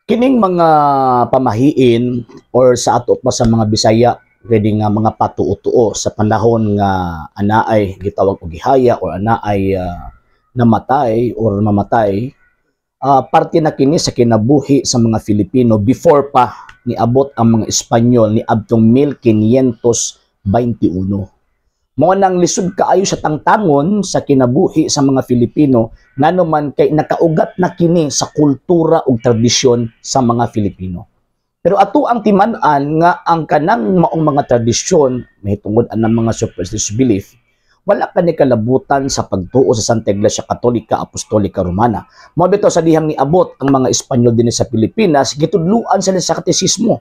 Kining mga pamahiin or sa ato pa sa mga Bisaya pwede nga mga patuo-tuo sa panahon nga anaay gitawag og gihaya or anaay namatay or mamatay, parte na kini sa kinabuhi sa mga Filipino before pa niabot ang mga Espanyol ni adtong 1521. Mao nang lisod kaayo sa tangtangon sa kinabuhi sa mga Filipino, ngano man kay nakaugat na kini sa kultura ug tradisyon sa mga Filipino. Pero ato ang timan-an nga ang kanang maong mga tradisyon mahitungod ang mga superstitious belief, wala kani kalabutan sa pagtuo sa Santa Iglesia Katolika Apostolika Romana. Mao bitaw sa dihang niabot ang mga Espanyol dinhi sa Pilipinas, gitudluan sila sa katesismo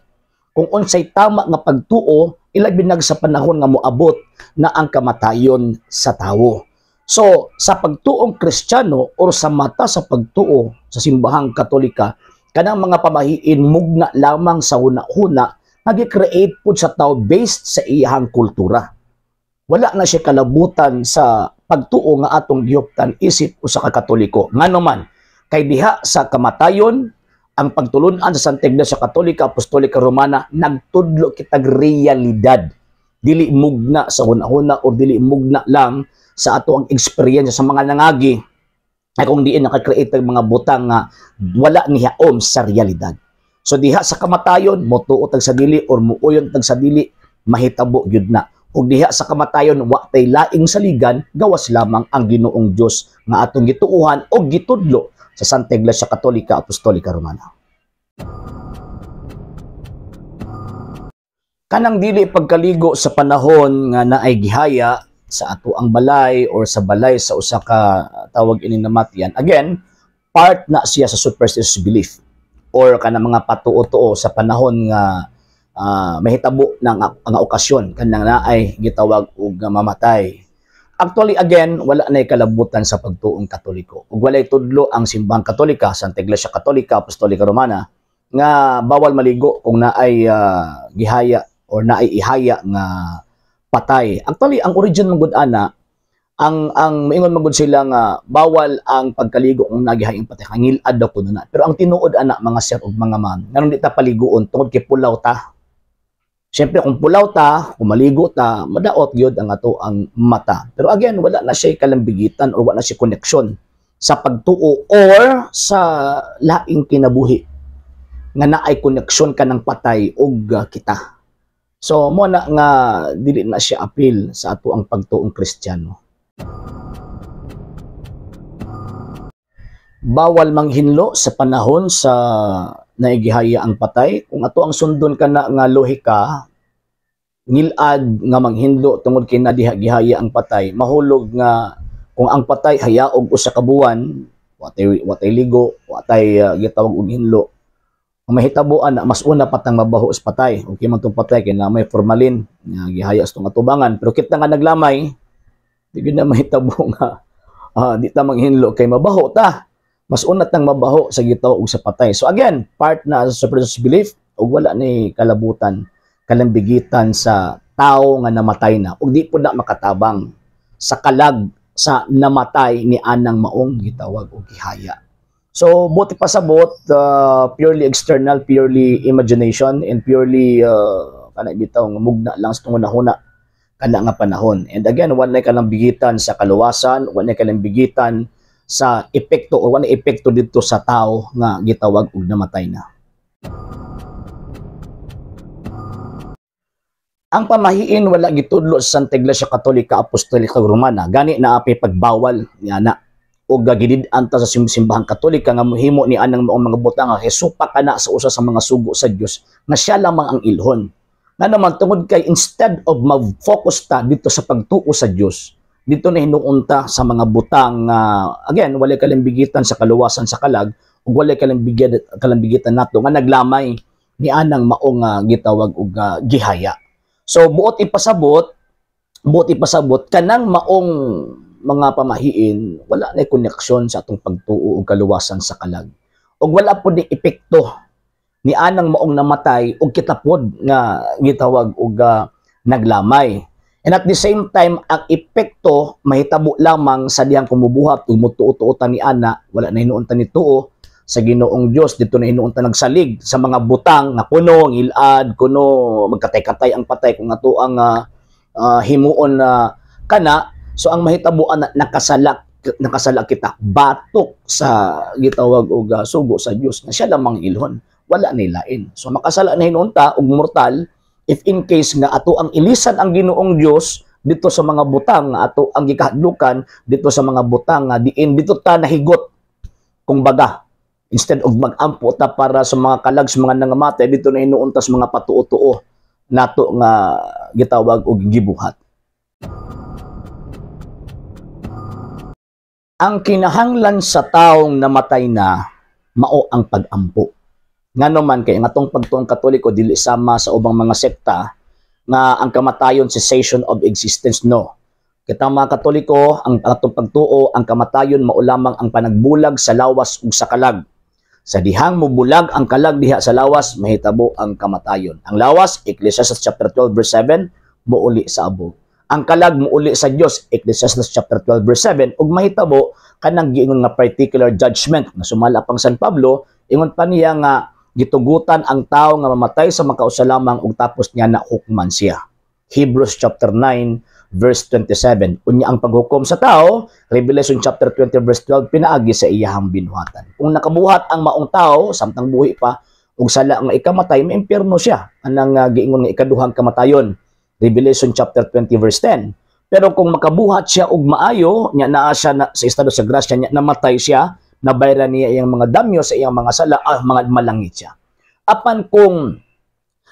kung unsay tama nga pagtuo, ilabi nag sa panahon nga moabot na ang kamatayon sa tawo. So, sa pagtuong Kristiyano or sa mata sa pagtuo sa simbahang Katolika, kanang mga pamahiin mugna lamang sa huna-huna nga gi-create pud sa tao based sa iyahang kultura. Wala na siya kalabutan sa pagtuo nga atong gihuptan isip usa ka Katoliko. Ngano man, kay diha sa kamatayon, ang pagtulunan sa Santa Iglesia Katolika Apostolika Romana nagtudlo kitag realidad, dili mugna sa huna-huna or dili mugna lang sa ato ang experience sa mga nangagi ay kung diin naka-create ang mga butang nga wala nihaom sa realidad. So diha sa kamatayon, motuo tag sa dili or muuyon tag sa dili, mahitabo gyud na. Ug diha sa kamatayon, wa tay laing saligan gawas lamang ang Ginoong Dios nga atong gituohan og gitudlo sa Santa Iglesia Katolika Apostolika Romana. Kanang dili pagkaligo sa panahon nga naay gihaya sa ato ang balay or sa balay sa usa ka tawag ini namatian. Again, part na siya sa superstitious belief or kanang mga patuo-tuo sa panahon nga mahitabo na nga okasyon kanang naay gitawag og mamatay. Actually, again, wala na kalabutan sa pagtuong Katoliko. Ug walay tudlo ang simbahang Katolika, Santa Iglesia Katolika Apostolika Romana, nga bawal maligo kung naay gihaya or naay ihaya nga patay. Actually, ang origin man gud ana, ang maingon man gud sila nga bawal ang pagkaligo kung nagihayang patay, kangilad daw kuno na. Pero ang tinuod ana, mga sir ug mga ma'am, nganong di ta paliguon? Tungod kay pulaw ta. Siyempre, kung pulaw ta, kung maligo ta, madaot gyud ang ato ang mata. Pero again, wala na siya kalambigitan or wala na siya connection sa pagtuo or sa laing kinabuhi nga naay connection ka ng patay og kita. So, mo na nga dili na siya appeal sa ato ang pagtuong Kristiyano. Bawal manghinlo sa panahon sa naigihaya ang patay. Kung ato ang sundon ka na nga lohika, ngilad nga manghinlo tungod kay nadiha gihaya ang patay, mahulog nga kung ang patay hayaog usa ka buwan, watay ligo, watay gitawag og hinlo, ang mahitabuan na mas una patang mabaho sa patay. Okay man tong patay kay na may formalin nga gihaya sa tong atubangan, pero kita nga naglamay, di gyud na mahitabo nga di ta manghinlo kay mabaho ta. Mas una tang mabaho sa gitawag og sa patay. So again, part na sa superstitious belief ug wala ni kalabutan, kalambigitan sa tao nga namatay na ug di pud na makatabang sa kalag sa namatay ni anang maong gitawag og gihaya. So buti pasabot, purely external, purely imagination, and purely kana bitaw nga mugna lang sa tungod-huna kana nga panahon. And again, wala kalambigitan sa kaluwasan, wala kalambigitan sa epekto o wala epekto dito sa tao nga gitawag og namatay na. Ang pamahiin wala gitudlo sa Santa Iglesia Katolika Apostolika Romana, gani naa pay pagbawal nga na og gidid-an ta sa simbahang Katolika nga mohimo ni anang maong mga butang nga hesupa kana sa usa sa mga sugo sa Dios nga siya lamang ang ilhon. Nga naman tungod kay instead of mag-focus ta dito sa pagtuo sa Dios, dito na hinuunta sa mga butang again walay kalambigitan sa kaluwasan sa kalag ug walay kalambigitan nato nga naglamay ni anang maong gitawag og gihaya. So buot ipasabot kanang maong mga pamahiin wala na koneksyon sa atong pagtuo ug kaluwasan sa kalag. Ug wala pod ni epekto ni anang maong namatay ug kita pod nga gitawag og naglamay. And at the same time, ang epekto mahitabo lamang sa dihang kumubuhat ug mutuo-tuo ta ni ana, wala na hinuon ta ni tuo Sa Ginoong Dios dito na hinuon ta nagsalig sa mga butang nga kuno ngilad, kuno magkatay-katay ang patay kung ato ang himuon na kana. So ang mahitabuan na nakasala, nakasala kita batok sa gitawag og sugo sa Dios nga siya lamang ilhon, wala ni lain. So makasala na hinuon ta og mortal if in case nga ato ang ilisan ang Ginoong Dios dito sa mga butang nga ato ang gikahadlukan, dito sa mga butang nga diin dito ta nahigot. Kung baga, instead of magampo ta para sa mga kalag sa mga nangamatay, dito na hinuon ta sa mga patuo-tuo nato nga gitawag og gibuhat. Ang kinahanglan sa taong namatay na mao ang pagampo. Ngano man kay ang atong pagtuong Katoliko dili sama sa ubang mga sekta nga ang kamatayon cessation of existence, no. Kita mga Katoliko, ang atong pagtuo, ang kamatayon mao lamang ang panagbulag sa lawas ug sa kalag. Sa dihang mubulag ang kalag diha sa lawas, mahitabo ang kamatayon. Ang lawas, Ecclesiastes chapter 12 verse 7, muuli sa abog. Ang kalag muuli sa Dios, Ecclesiastes chapter 12 verse 7, ug mahitabo kanang giingon nga particular judgment nga sumala pang San Pablo, ingon pa niya nga gitugutan ang tao nga mamatay sa makausa lamang ug tapos niya na hukman siya. Hebrews chapter 9 verse 27. Unya ang paghukom sa tao, Revelation chapter 20 verse 12, pinaagi sa iyahang binuhatan. Kung nakabuhat ang maong tao samtang buhi pa ug sala nga ikamatay, maimpyerno siya. Anang giingon nga ikaduhang kamatayon. Revelation chapter 20 verse 10. Pero kung makabuhat siya og maayo, nya naa siya na, sa estado sa grasya, nya namatay siya, nabayran niya iyang mga damyo sa iyang mga sala, mga malangit siya. Apan kung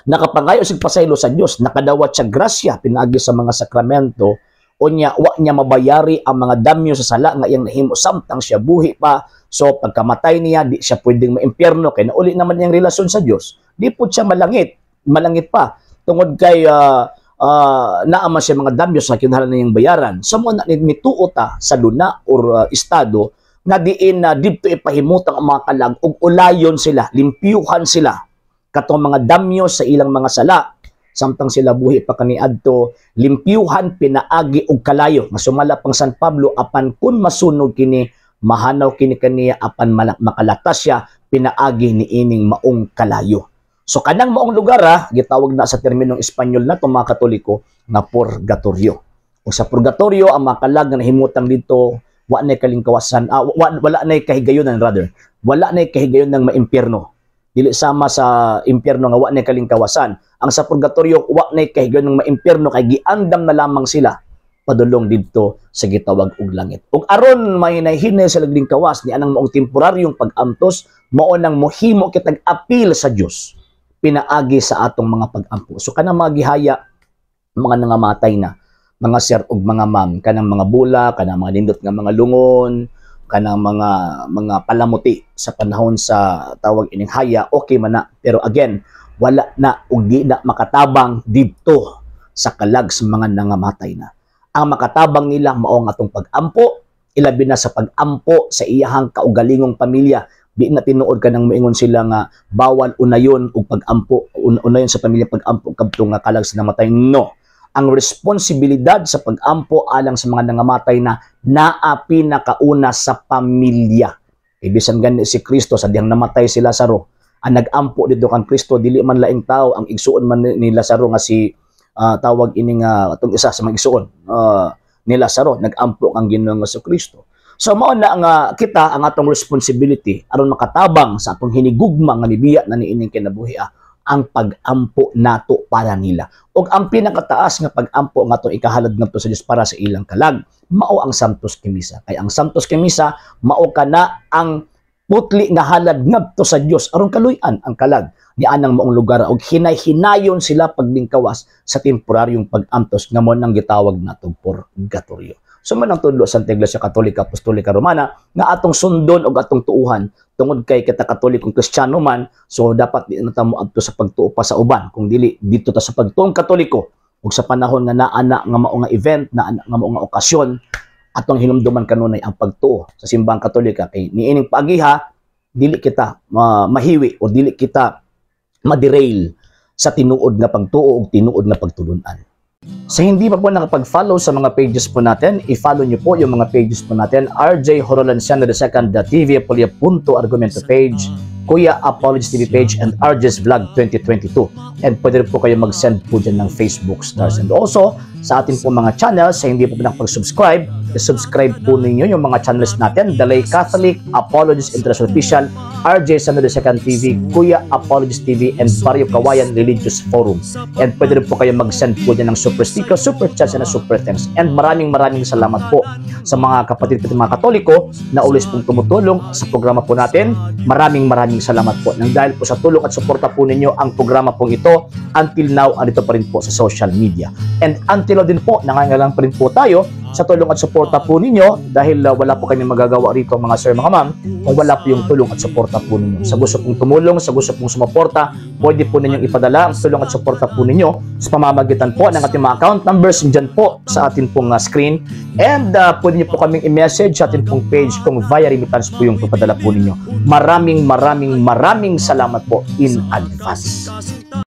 nakapangayo sig pasaylo sa Dios, nakadawat siya grasya pinaagi sa mga sakramento, unya wa niya mabayari ang mga damyo sa sala nga iyang nahimo samtang siya buhi pa, so pagkamatay niya di siya pwedeng maimpyerno kay nauli naman iyang relasyon sa Dios. Di pud siya malangit, malangit pa tungod kay naa man siya mga damyo sa kinahanglan niyang bayaran. So mo na mituo ta sa luna or estado nga diin na didto ipahimutang ang mga kalag ug ulayon sila, limpyuhan sila katong mga damyo sa ilang mga sala samtang sila buhi pa kaniadto, limpyuhan pinaagi og kalayo nga sumala pang San Pablo, apan kun masunog kini, mahanaw kini kaniya, apan makalatas siya pinaagi niining maong kalayo. So kanang maong lugar gitawag na sa terminong Espanyol na mga Katoliko nga purgatorio. O sa purgatorio ang mga kalag nga nahimutang dito wa nay kalingkawasan, wala nay kahigayonan, rather wala nay kahigayon ng maimpyerno. Dili sama sa impyerno nga wa nay kalingkawasan. Ang sa purgatorio wa nay kahigayon ng maimpyerno kay giandam na lamang sila padulong didto sa gitawag og langit. Ug aron mahinay-hinay sa lingkawas ni anang maong temporaryong pag-antos, mao nang mohimo kitag apil sa Dios pinaagi sa atong mga pag-ampo. So kanang mga gihaya, mga nangamatay na, mga sir ug mga ma'am, kanang mga bula, kanang mga nindot nga mga lungon, kanang mga palamuti sa panahon sa tawag ining haya, okay man na. Pero again, wala na ug di na makatabang didto sa kalag sa mga nangamatay na. Ang makatabang nila mao ang atong pag-ampo, ilabi na sa pag-ampo sa iyahang kaugalingong pamilya. Di na tinuod ka nang moingon sila nga bawal unayon og pag-ampo, unayon sa pamilya pag-ampo kadto nga kalag sa namatay. No. Ang responsibilidad sa pag-ampo alang sa mga nangamatay na naa pinakauna sa pamilya. Kay bisan gani si Kristo sa dihang namatay si Lazaro, ang nag-ampo dito kang Kristo dili man laing tao, ang igsuon man ni Lazaro nga si tawag ini nga atong isa sa mga igsuon ni Lazaro, nag-ampo ang Ginoong Kristo. So mao na nga kita ang atong responsibility aron makatabang sa atong hinigugma nga nibiya na niining kinabuhi, ang pag-ampo nato para nila. Ug ang pinakataas nga pag-ampo nga atong ikahalad ngadto sa Dios para sa ilang kalag mao ang Santos Misa. Kay ang Santos Misa mao kana ang putli nga halad ngadto sa Dios aron kaluy-an ang kalag ni anang maong lugar ug hinay-hinayon sila paglingkawas sa temporaryong pag-antos nga mo nang gitawag natong purgatorio. So man ang tudlo sa Iglesia Katolika Apostolika Romana nga atong sundon og atong tuuhan tungod kay kita Katolikong Kristiyano man, so dapat di na ta moadto sa pagtuo pa sa uban kung dili dito ta sa pagtuong Katoliko. Ug sa panahon nga naa na nga mao nga event, naa na nga mao nga okasyon, atong hinumduman kanunay ang pagtuo sa simbahang Katolika kay niining paagiha dili kita mahiwi o dili kita maderail sa tinuod nga pagtuo ug tinuod nga pagtulun-an. Sa hindi pa po nakapag-follow sa mga pages po natin, i-follow nyo po yung mga pages po natin. RJ Horolanciano II, TV Apolia Punto Argumento page, Kuya Apologist TV page, and RJ's Vlog 2022. And pwede rin po kayo mag-send po dyan ng Facebook stars. And also, sa atin po mga channels, sa hindi po nakapag-subscribe, i-subscribe po ninyo yung mga channels natin: The Lay Catholic, Apologist International Official, RJ Sano II TV, Kuya Apologist TV, and Barrio Kawayan Religious Forum. And pwede rin po kayo mag-send po dyan ng super sticker, super chats, and super thanks. And maraming maraming salamat po sa mga kapatid ko, mga Katoliko na always pong tumutulong sa programa po natin. Maraming maraming salamat po. Nang dahil po sa tulong at suporta po ninyo, ang programa pong ito until now andito pa rin po sa social media. And until now din po, nangangailangan pa rin po tayo sa tulong at suporta po ninyo dahil wala po kami magagawa rito, mga sir, mga ma'am, kung wala po yung tulong at suporta po ninyo. Sa gusto pong tumulong, sa gusto pong sumuporta, pwede po ninyong ipadala ang tulong at suporta po ninyo sa pamamagitan po ng ating mga account numbers dyan po sa atin pong screen. And pwede niyo po kaming i-message sa atin pong page kung via remittance po yung papadala po ninyo. Maraming maraming maraming salamat po in advance.